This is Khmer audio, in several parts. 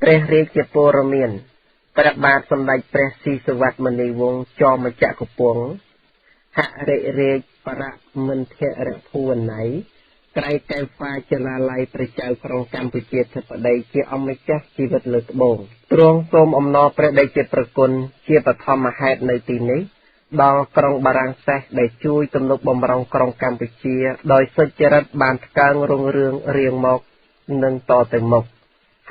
ព្រះរាជព័រមានព្រះបាទសម្ដេចព្រះស៊ីសុវត្ថិមុនីវង្សចមចក្រពង្សហរិរាជបរមិន្ធរភូវណ័យ ក្រៃកែវហ្វាចលាល័យព្រះចៅក្រុងកម្ពុជាធិបតីជាអម្ចាស់ជីវិតលើត្បូង ទ្រង់សូមអំណរព្រះតេជព្រះគុណជាបឋមហេតុនៅទីនេះ ដល់ក្រុងបារាំងសេះដែលជួយទំនុកបំរុងក្រុងកម្ពុជាដោយសុចរិតបានថ្កើងរុងរឿងរៀងមកនិងតទៅមុខ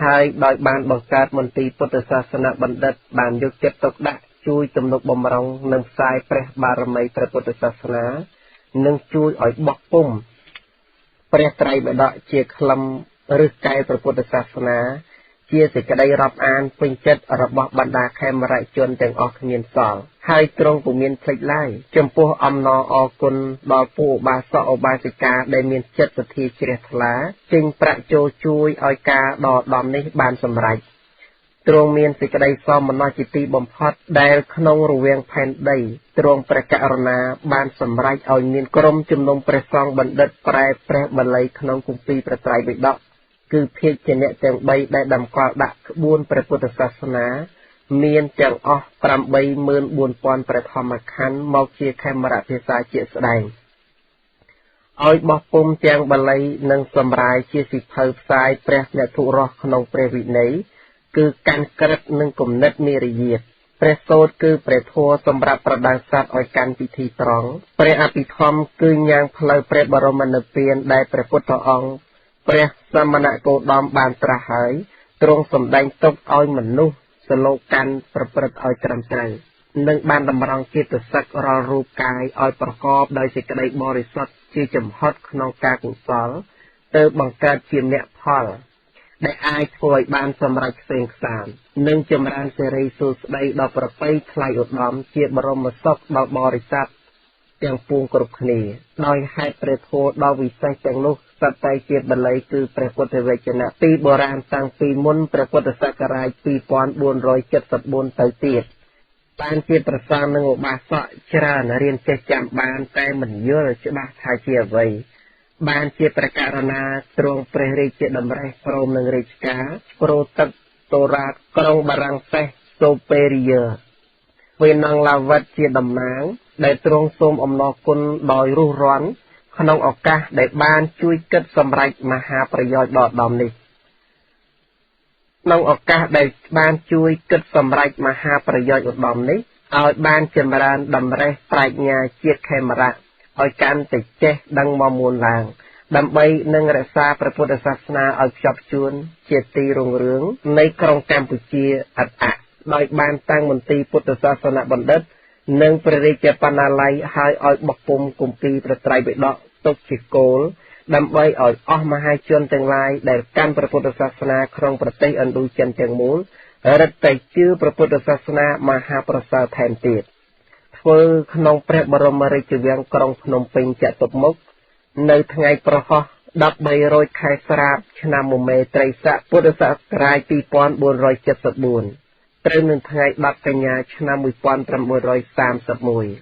ហើយដោយបានបង្កើតមន្ទីរពុទ្ធសាសនបណ្ឌិតបានយកចិត្តទុកដាក់ជួយទំនុកបំរុងនិងផ្សាយព្រះបារមីព្រះពុទ្ធសាសនា និងជួយឲ្យបោះពុំព្រះត្រៃបិដកជាខ្លឹមឬកែព្រះពុទ្ធសាសនា ជាសេចក្តីរាប់អានពេញចិត្តរបស់បណ្ដាខេមរជនទាំងអស់គ្មានសល់ ហើយទ្រង់ពុំមានភ្លេចឡើយចំពោះអំណរអគុណដល់ពួកឧបាសកឧបាសិកាដែលមានចិត្តសទ្ធាជ្រះថ្លាចេញប្រាក់ចូលជួយឲ្យការដ៏ដំនេះបានសម្រេច។ ទ្រង់មានសេចក្តីសោមនស្សជាទីបំផុតដែលក្នុងរវាងផែនដីទ្រង់ព្រះករុណាបានសម្រេចឲ្យមានក្រុមជំនុំព្រះសង្ឃបណ្ឌិតប្រែព្រះបាលីក្នុងគម្ពីរព្រះត្រៃបិដក គឺភាគជាអ្នកទាំង3ដែលតម្កល់ដាក់ក្បួនព្រះពុទ្ធសាសនា មានទាំងអស់84000ព្រះធម្មខណ្ឌមកជាខេមរភាសាជាក់ស្ដែង ឲ្យបោះពុំទាំងបាលីនិងសម្រាយជាសិភៅផ្សាយព្រះអ្នកធុរស់ក្នុងព្រះវិន័យ គឺកាន់ក្រិតនិងគំនិតនិរយាទ ព្រះសូត្រគឺព្រះធម៌សម្រាប់ប្រដៅសត្វឲ្យកាន់ពិធីត្រង់ ព្រះអភិធម្មគឺញ៉ាងផ្លូវព្រះបរមនិព្វានដែលព្រះពុទ្ធអង្គព្រះសមណគោតមបានត្រាស់ហើយ ទ្រង់សម្ដែងទុកឲ្យមនុស្សសលោកកាន់ប្រព្រឹត្តឲ្យត្រឹមត្រូវ និងបានតម្រង់ចេតសិករាល់រូបកាយឲ្យប្រកបដោយសេចក្តីបរិសុទ្ធជាចំហុតក្នុងការកុសល ទៅបង្កើតជាមគ្គផលដែលអាចធ្វើឲ្យបានសម្រេចផ្សេងផ្សាន និងចម្រើនសិរីសួស្តីដ៏ប្រពៃថ្លៃឧត្តមជាបរមសុខដល់បរិស័ទទាំងពួងគ្រប់គ្នា។ ដោយហេតុព្រះធម៌ដ៏វិសេសទាំងនោះសុទ្ធតែជាបាលីគឺព្រះពុទ្ធវចនៈពីបុរាណតាំងពីមុនព្រះពុទ្ធសករាជ2474ទៅទៀត បានជាប្រសានិងឧបាសកច្រើនរៀនចេះចាំបានតែមិនយល់ច្បាស់ថាជាអ្វី បានជាព្រះករណាទ្រង់ព្រះរាជាតម្រេះព្រមនឹងរាជការប្រូទឹកតូរ៉ាតក្រុងបារាំងសេះសូពេរីយើវេណងឡាវិតជាតំណាង ដែលទ្រង់សូមអំណរគុណដោយរុះរាន់ក្នុងឱកាសដែលបានជួយគិតសម្រេចមហាប្រយោជន៍ដ៏ដំនេះ ក្នុងឱកាសដែលបានជួយគិតសម្រេចមហាប្រយោជន៍ឧត្តមនេះ ឲ្យបានចម្រើនតម្រេះប្រាជ្ញាជាតិខេមរៈឲ្យកាន់តែចេះដឹងមកមុនឡើង ដើម្បីនឹងរក្សាព្រះពុទ្ធសាសនាឲ្យខ្ជាប់ខ្ជួនជាទីរុងរឿងនៃក្រុងកម្ពុជាអត់អៈ ដោយបានតាំងមន្ទីរពុទ្ធសាសនបណ្ឌិត និងព្រះរាជបណ្ណាល័យ ហើយឲ្យបោះពុំគម្ពីរព្រះត្រៃបិដកទុកជាគោល ដើម្បីឲ្យអស់មហាជនទាំងឡាយដែលកាន់ព្រះពុទ្ធសាសនាក្នុងប្រទេសឥណ្ឌូចិនទាំងមូលរឹតតែជឿព្រះពុទ្ធសាសនាមហាប្រសើរថែមទៀត។ ធ្វើក្នុងព្រះបរមរាជវាំងក្រុងភ្នំពេញចតុមុខ នៅថ្ងៃប្រហោះ13រោចខែស្រាបឆ្នាំមមេត្រីស័កពុទ្ធសករាជ2474 ត្រូវនឹងថ្ងៃ10កញ្ញាឆ្នាំ1931។